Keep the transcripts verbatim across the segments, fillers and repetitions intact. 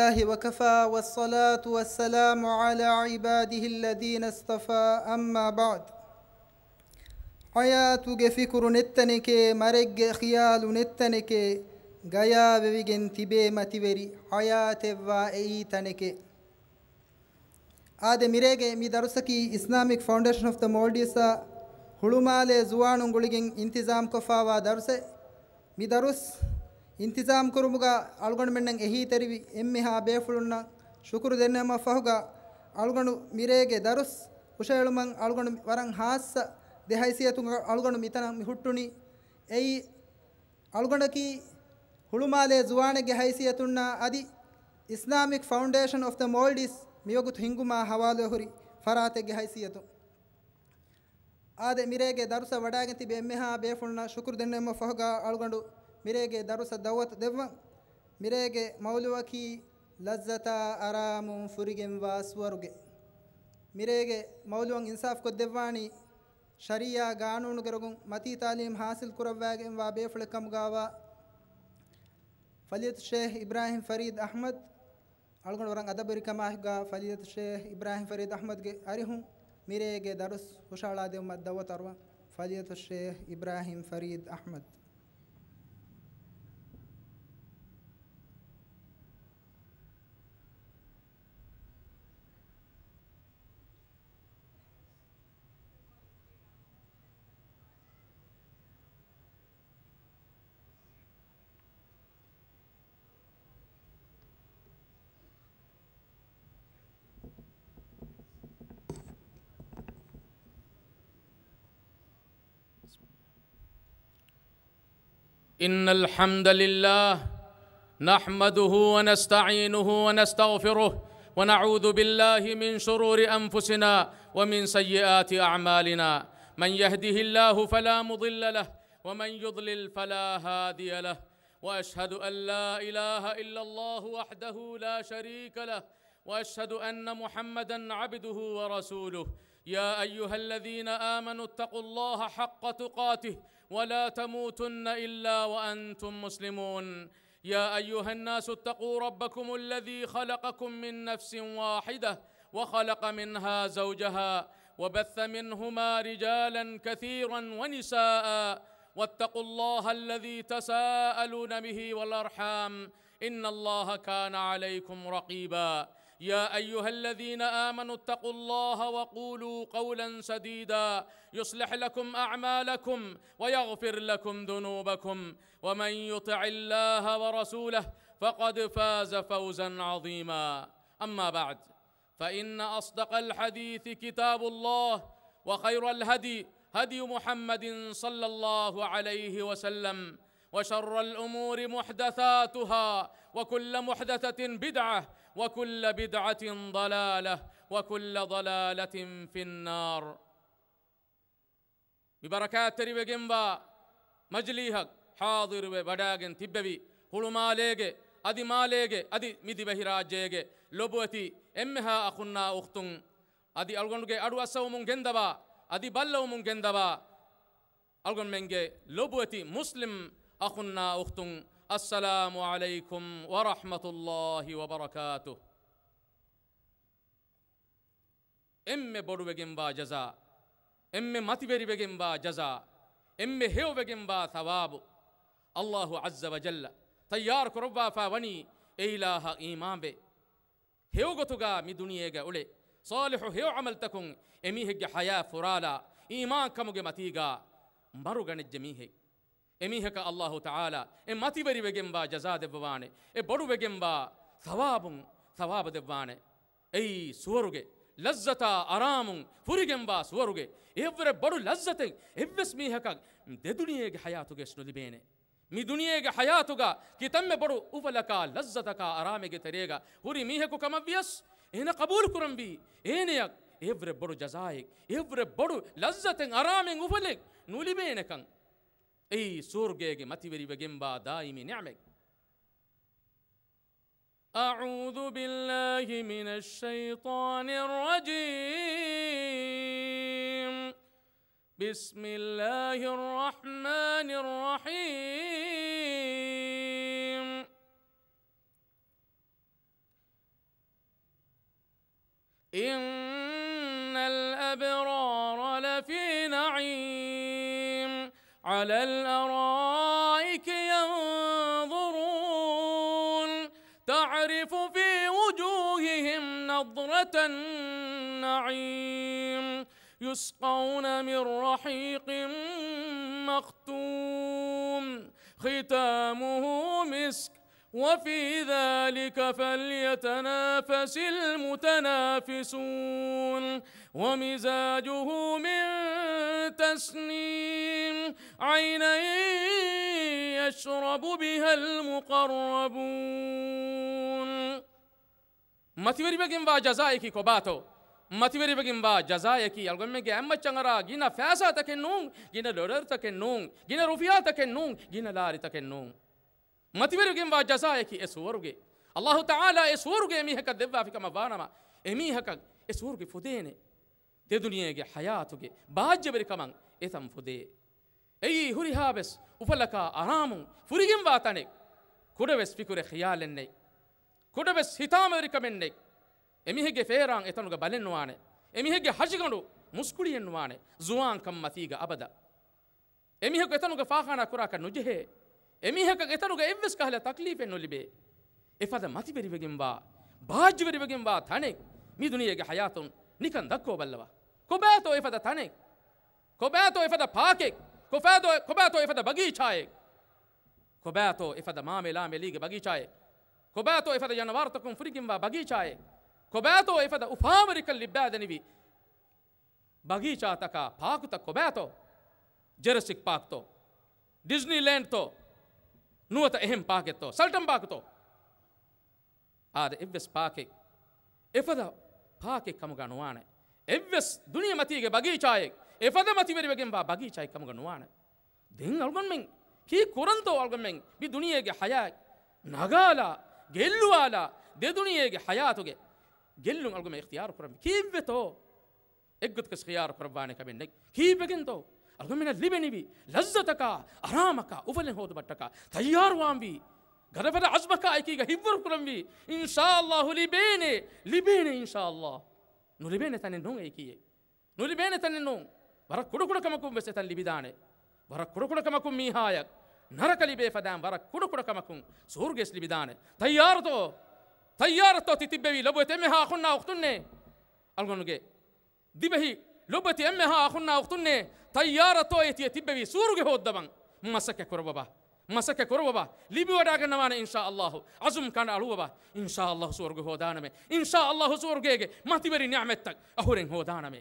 لله وكفى والصلاة والسلام على عباده الذين اصطفى، أما بعد. ޙަޔާތުގެ ފިކުރު ނެތްތަނެކޭ، މަރެއްގެ ޚިޔާލު ނެތްތަނެކޭ، ގަޔާވެވިގެން ތިބޭ މަތިވެރި ޙަޔާތެއްވާ އެއީ ތަނެކޭ. އާދެ، މިރޭގެ މި ދަރުސަކީ Islamic Foundation of the Maldives އާ ހުޅުމާލޭ ޒުވާނުން ގުޅިގެން އިންތިޒާމްކޮށްފާވާ ދަރުސެއް. މި ދަރުސް އިންތިޒާމްކުރުމުގަ އަޅުގަނޑުމެންނަށް އެހީތެރިވި އެންމެހާ ބޭފުޅުންނަށް ޝުކުރު ދެންނެވުމަށް ފަހުގަ، އަޅުގަނޑު މިރޭގެ ދަރުސް ހުށައެޅުމަށް އަޅުގަނޑު ވަރަށް ހާއްސަ ދެ ހައިސިއްޔަތުގަ އަޅުގަނޑު މިތަނަށް މި ހުއްޓުނީ. އެއީ، އަޅުގަނޑަކީ ހުޅުމާލޭ ޒުވާނެއްގެ ހައިސިއްޔަތުންނާ އަދި Islamic Foundation of the Maldives މިވަގުތު ހިންގުމާ ހަވާލުވެ ހުރި ފަރާތެއްގެ ހައިސިއްޔަތުން. އާދެ، މިރޭގެ ދަރުސަށް ވަޑައިގެން ތިބި އެންމެހާ ބޭފުޅުންނަށް ޝުކުރު ދެންނެވުމަށް ފަހުގަ އަޅުގަނޑު މިރޭގެ ދަރުސަށް ދައުވަތު ދެއްވަން. މިރޭގެ މައުލޫއަކީ ލައްޒަތާ އަރާމުން ފުރިގެންވާ ސުވަރުގެ. މިރޭގެ މައުލޫއަށް އިންސާފްކޮށްދެއްވާނީ ޝަރީޢާ ގާނޫނުގެ ރޮގުން މަތީ ތާލީމް ޙާޞިލް ކުރައްވާގެންވާ ބޭފުޅެއް ކަމުގާވާ ފަޟީލަތު ޝޭޚް އިބްރާހީމް ފަރީދު އަޙްމަދު. އަޅުގަނޑު ވަރަށް އަދަބުވެރިކަމާއެކުގަ ފަޟީލަތު ޝޭޚް އިބްރާހީމް ފަރީދު އަޙްމަދުގެ އަރިހުން މިރޭގެ ދަރުސް ހުށަހަޅާދެއްވުމަށް ދައުވަތު އަރުވަން. ފަޟީލަތު ޝޭޚް އިބްރާހީމް ފަރީދު އަޙްމަދު. إن الحمد لله نحمده ونستعينه ونستغفره، ونعوذ بالله من شرور أنفسنا ومن سيئات أعمالنا. من يهده الله فلا مضل له، ومن يضلل فلا هادي له. وأشهد أن لا إله إلا الله وحده لا شريك له، وأشهد أن محمدا عبده ورسوله. يا أيها الذين آمنوا اتقوا الله حق تقاته ولا تموتن إلا وأنتم مسلمون. يا أيها الناس اتقوا ربكم الذي خلقكم من نفس واحدة وخلق منها زوجها وبث منهما رجالا كثيرا ونساء، واتقوا الله الذي تساءلون به والأرحام، إن الله كان عليكم رقيبا. يا أيها الذين آمنوا اتقوا الله وقولوا قولا سديدا يصلح لكم أعمالكم ويغفر لكم ذنوبكم، ومن يطع الله ورسوله فقد فاز فوزا عظيما. أما بعد، فإن أصدق الحديث كتاب الله، وخير الهدي هدي محمد صلى الله عليه وسلم، وشر الأمور محدثاتها، وكل محدثة بدعة، وكل بدعة ضلالة، وكل ضلالة في النار. މި ބަރަކާތްތެރިވެގެންވާ މަޖިލީހަށް ޙާޟިރުވެ ވަޑައިގެން ތިއްބެވި ހުޅުމާލޭގެ އަދި މާލޭގެ އަދި މި ދިވެހިރާއްޖޭގެ ލޮބުވެތި އެންމެހާ އަޚުންނާ އުޚްތުން، އަދި އަޅުގަނޑުގެ އަޑުއައްސަވަމުން ގެންދަވާ އަދި ބައްލަވަމުން ގެންދަވާ އަޅުގަނޑުމެންގެ ލޮބުވެތި މުސްލިމް އަޚުންނާ އުޚްތުން، އައްސަލާމު ޢަލައިކުމް ވަރަޙްމަތުﷲި ވަބަރަކާތުހު. އެންމެ ބޮޑުވެގެންވާ ޖަޒާ، އެންމެ މަތިވެރިވެގެންވާ ޖަޒާ، އެންމެ ހެޔޮވެގެންވާ ޘަވާބު ﷲ ޢައްޒަ ވަޖައްލަ ތައްޔާރު ކުރައްވާފަ ވަނީ އެ އިލާހަށް އީމާންވެ، ހެޔޮގޮތުގަ މި ދުނިޔޭގަ އުޅެ، ޞާލިޙު ހެޔޮ ޢަމަލުތަކުން އެމީހެއްގެ ޙަޔާތް ފުރާލާ، އީމާންކަމުގެ މަތީގަ މަރުގަނެއްޖެ މީހެއް. އެމީހަކަށް ﷲ ތަޢާލާ އެ މަތިވެރިވެގެންވާ ޖަޒާ ދެއްވަވާނެ، އެ ބޮޑުވެގެންވާ ޘަވާބުން ޘަވާބު ދެއްވާނެ. އެއީ ސުވަރުގެ ލައްޒަތާ އަރާމުން ފުރިގެންވާ ސުވަރުގެ އެއަށްވުރެ ބޮޑު ލައްޒަތެއް އެއްވެސް މީހަކަށް ދެ ދުނިޔޭގެ ޙަޔާތުގައި ނުލިބޭނެ. މި ދުނިޔޭގެ ޙަޔާތުގަ ކިތަންމެ ބޮޑު އުފަލަކާ ލައްޒަތަކާ އަރާމެއްގެ ތެރޭގަ ހުރި މީހަކު ކަމަށްވިޔަސް، އޭނަ ޤަބޫލު ކުރަންވީ އޭނަޔަށް އެއަށްވުރެ ބޮޑު ޖަޒާއެއް، އެއަށްވުރެ ބޮޑު ލައްޒަތެއް، އަރާމެއް، އުފަލެއް ނުލިބޭނެކަން. އެއީ ސުވަރުގޭގެ މަތިވެރިވެގެންވާ ދާއިމީ ނިޢުމަތް. أعوذ بالله من الشيطان الرجيم. بسم الله الرحمن الرحيم. إن الأبرار لفي نعيم على الأرائك ينظرون تعرف في وجوههم نضرة النعيم يسقون من رحيق مختوم ختامه مسك وفي ذلك فليتنافس المتنافسون ومزاجه من تسنيم عينا يشرب بها المقربون މަތިވެރިވެގެންވާ ޖަޒާއަކީ ކޮބާތޯ؟ މަތިވެރިވެގެންވާ ޖަޒާއަކީ އަޅުގަނޑުމެންގެ އަތްމައްޗަށް އަރާ ގިނަ ފައިސާތަކެއް ނޫން، ގިނަ ޑޮލަރުތަކެއް ނޫން، ގިނަ ރުފިޔާތަކެއް ނޫން، ގިނަ ލާރިތަކެއް ނޫން. މަތިވެރިވެގެންވާ ޖަޒާއަކީ އެ ސުވަރުގެ. އައްލާހު ތަޢާލާ އެ ސުވަރުގެ އެމީހަކަށް ދެއްވާފި ކަމަށް ވާނަމަ، އެމީހަކަށް އެ ސުވަރުގެ ފުދޭނެ. ދެދުނިޔޭގެ ޙަޔާތުގެ ބާއްޖަވެރިކަމަށް އެތަން ފުދޭ. އެއީ ހުރިހާވެސް އުފަލަކާ އަރާމުން ފުރިގެންވާ ތަނެއް. ކުޑަވެސް ފިކުރެއް ޚިޔާލެއް ނެތް. ކުޑަވެސް ހިތާމަވެރިކަމެއް ނެތް. އެމީހެއްގެ ފޭރާން އެތަނުގަ ބަލެއް ނުވާނެ. އެމީހެއްގެ ހަށިގަނޑު މުސްކުޅިއެއް ނުވާނެ. ޒުވާންކަން މަތީގަ އަބަދަށް. އެމީހަކު އެތަނުގަ ފާޚާނާ ކުރާކަށް ނުޖެހޭ. އެމީހަކަށް އެތަނުގަ އެއްވެސް ކަހަލަ ތަކްލީފެއް ނުލިބޭ. އެފަދަ މަތިވެރިވެގެންވާ، ބާއްޖަވެރިވެގެންވާ ތަނެއް މި ދުނިޔޭގެ ޙަޔާތުން ނިކަން ދައްކޯބަލަވާ. ކޮބާތޯ އެފަދަ ތަނެއް؟ ކޮބާތޯ އެފަދަ ޕާކެއް؟ ކޮބާތޯ، ކޮބާތޯ އެފަދަ ބަގީޗާއެއް؟ ކޮބާތޯ އެފަދަ މާމެލާމެލީގެ ބަގީޗާއެއް؟ ކޮބާތޯ އެފަދަ ޖަނަވާރުތަކުން ފުރިގެންވާ ބަގީޗާއެއް؟ ކޮބާތޯ އެފަދަ އުފާވެރިކަން ލިއްބާދެނިވި ބަގީޗާތަކާ ޕާކުތައް ކޮބާތޯ؟ ޖެރަސިކް ޕާކްތޯ؟ ޑިޒްނީ ލޭންޑްތޯ؟ ނުވަތަ އެހެން ޕާކެއްތޯ؟ ސަލްޓަން ޕާކްތޯ؟ އާދެ، އެއްވެސް ޕާކެއް، އެފަދަ ޕާކެއް ކަމުގަ ނުވާނެ. އެއްވެސް ދުނިޔެމަތީގެ ބަގީޗާއެއް، އެފަދަ މަތިވެރިވެގެންވާ ބަގީޗާއެއް ކަމުގަ ނުވާނެ. ދެން އަޅުގަނޑުމެން ކީއްކުރަންތޯ؟ އަޅުގަނޑުމެން މި ދުނިޔޭގެ ޙަޔާތް ނަގާލާ، ގެއްލުވާލާ، ދެ ދުނިޔޭގެ ޙަޔާތުގެ ގެއްލުން އަޅުގަނޑުމެން އިޚްތިޔާރު ކުރަން ކީއްވެތޯ؟ އެއްގޮތަކަސް ޚިޔާރު ކުރައްވާނެ ކަމެއް ނެތް. ކީއްވެގެންތޯ؟ އަޅުގަނޑުމެންނަށް ލިބެނިވި ލައްޒަތަކާ، އަރާމަކާ، އުފަލެއް ހޯދުމަށްޓަކާ ތައްޔާރުވާންވީ. ގަދަފަދަ އަޒްމަކާ އެކީގަ ހިތްވަރު ކުރަންވީ. އިންޝާﷲ ލިބޭނެ، ލިބޭނެ އިންޝާﷲ. ނުލިބޭނެ ތަނެއް ނޫން އެއީކީއެއް. ނުލިބޭނެ ތަނެއް ނޫން. ވަރަށް ކުޑަކުޑަ ކަމަކުން ވެސް އެތަން ލިބިދާނެ. ވަރަށް ކުޑަކުޑަ ކަމަކުން މީހާޔަށް ނަރަކަ ލިބޭ ފަދައިން ވަރަށް ކުޑަކުޑަ ކަމަކުން ސުވަރުގެ ވެސް ލިބިދާނެ. ތައްޔާރަތޯ؟ ތައްޔާރަތޯ ތި ތިއްބެވި ލޮބުވެތި އެންމެހާ އަޚުންނާ އުޚްތުންނޭ؟ އަޅުގަނޑުގެ ދިވެހި ލޮބުވެތި އެންމެހާ އަޚުންނާ އުޚްތުންނޭ، ތައްޔާރަތޯއޭ ތިޔަ ތިއްބެވީ ސުވަރުގެ ހޯއްދަވަން؟ މަސައްކަތް ކުރައްވަބަ. މަސައްކަތް ކުރައްވަބަ. ލިބިވަޑައިގަންނަވާނެ އިންޝާﷲ. އަޒުމް ކަނޑައަޅުއްވަބަ. އިންޝާﷲ ސުވަރުގެ ހޯދާނަމޭ. އިންޝާﷲ ސުވަރުގޭގެ މަތިވެރި ނިޢުމަތްތައް އަހުރެން ހޯދާނަމޭ.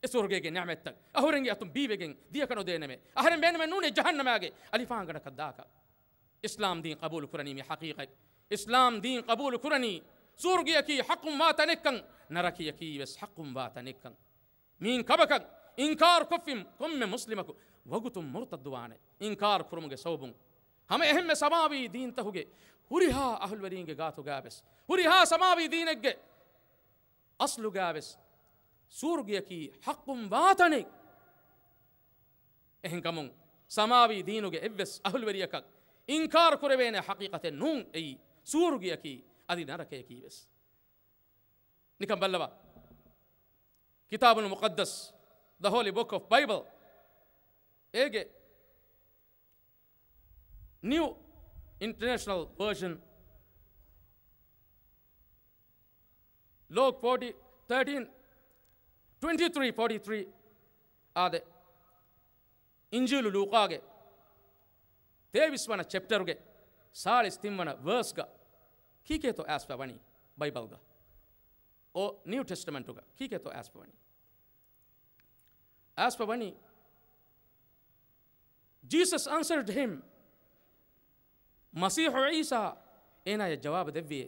އެ ސުވަރުގޭގެ ނިޢުމަތްތައް އަހުރެންގެ އަތުން ބީވެގެން ދިޔަކަނުދޭނަމޭ. އަހަރެން ބޭނުމެއް ނޫނޭ ޖަހަންނަމާގެ އަލިފާންގަނޑަކަށް ދާކަށް. އިސްލާމް ދީން ޤަބޫލު ކުރަނީ މި ޙަޤީޤަތް. އިސްލާމް ދީން ޤަބޫލު ކުރަނީ ސުވަރުގެއަކީ ޙައްޤުން ވާ ތަނެއްކަން، ނަރަކަޔަކީ ވެސް ޙައްޤުން ވާ ތަނެއްކަން. މިއިން ކަމަކަށް އިންކާރު ކޮށްފި ކޮންމެ މުސްލިމަކު ވަގުތުން މުރުތައްދުވާނެ. އިންކާރު ކުރުމުގެ ސަބަބުން ހަމަ އެހެންމެ ސަމާވީ ދީންތަކުގެ ހުރިހާ އަހުލުވެރީންގެ ގާތުގައި ވެސް، ހުރިހާ ސަމާވީ ދީނެއްގެ އަސްލުގައި ވެސް ސުވަރުގެއަކީ ޙައްޤުން ވާ ތަނެއް. އެހެންކަމުން ސަމާވީ ދީނުގެ އެއްވެސް އަހުލުވެރިޔަކަށް އިންކާރު ކުރެވޭނެ ޙަޤީޤަތެއް ނޫން އެއީ ސުވަރުގެއަކީ އަދި ނަރަކަޔަކީ ވެސް. ނިކަން ބައްލަވާ. ކިތާބުލް މުޤައްދަސް، The Holy Book of Bible، އޭގެ ނިއު އިންޓަރނޭޝަނަލް ވަރޝަން، ލޫކް ފޯޓީ، ތާޓީން، ޓްވެންޓީ ތްރީ ފޯޓީ ތްރީ އާދެ، އިންޖީލު ލޫކާގެ ތޭވީސް ވަނަ ޗެޕްޓަރުގެ ސާޅީސް ތިން ވަނަ ވާސްގަ ކީކޭތޯ އައިސްފަ ވަނީ؟ ބައިބަލްގަ އޯ ނިއު ޓެސްޓަމެންޓުގަ ކީކޭތޯ އައިސްފަ ވަނީ؟ އައިސްފަ ވަނީ، Jesus answered him، މަސީޙު ޢީސާ އޭނާޔަށް ޖަވާބު ދެއްވިއޭ،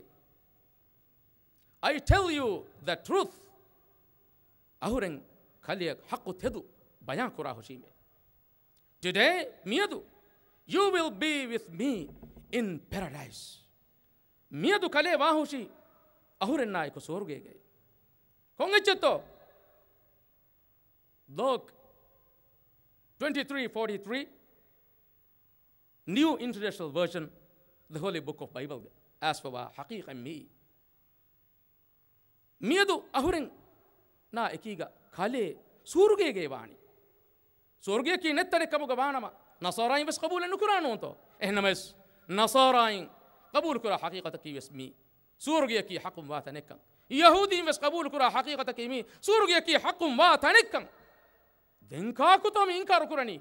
I tell you the truth، އަހުރެން ކަލެއަށް ޙައްޤު ތެދު ބަޔާން ކުރާ ހުށީމޭ. Today، މިއަދު، you will be with me in paradise. މިއަދު ކަލޭ ވާހުށީ އަހުރެންނާއެކު ސުވަރުގޭގައި. ކޮން އެއްޗެއްތޯ؟ ލޫކް ޓްވެންޓީ ތްރީ ފޯޓީ ތްރީ، ނިއު އިންޓަރނޭޝަނަލް ވަރޝަން، The Holy Book of Bible ގެ އައިސްފަވާ ޙަޤީޤަތް މިއީ. މިއަދު އަހުރެން ނާ އެކީގަ ކަލޭ ސޫރުގޭގޭ ވާނީ. ސޫރުގެއަކީ ނެތް ތަނެއް ކަމުގަ ވާނަމަ، ނަޞާރާއިން ވެސް ޤަބޫލެއް ނުކުރާ ނޫންތޯ؟ އެހެންނަމަވެސް، ނަޞާރާއިން ޤަބޫލުކުރާ ޙަޤީޤަތަކީ ވެސް މީ ސޫރުގެއަކީ ޙައްޤުން ވާ ތަނެއްކަން. ޔަހޫދީން ވެސް ޤަބޫލުކުރާ ޙަޤީޤަތަކީ މީ ސޫރުގެއަކީ ޙައްޤުން ވާ ތަނެއްކަން. ދެން ކާކުތޯ މި އިންކާރު ކުރަނީ؟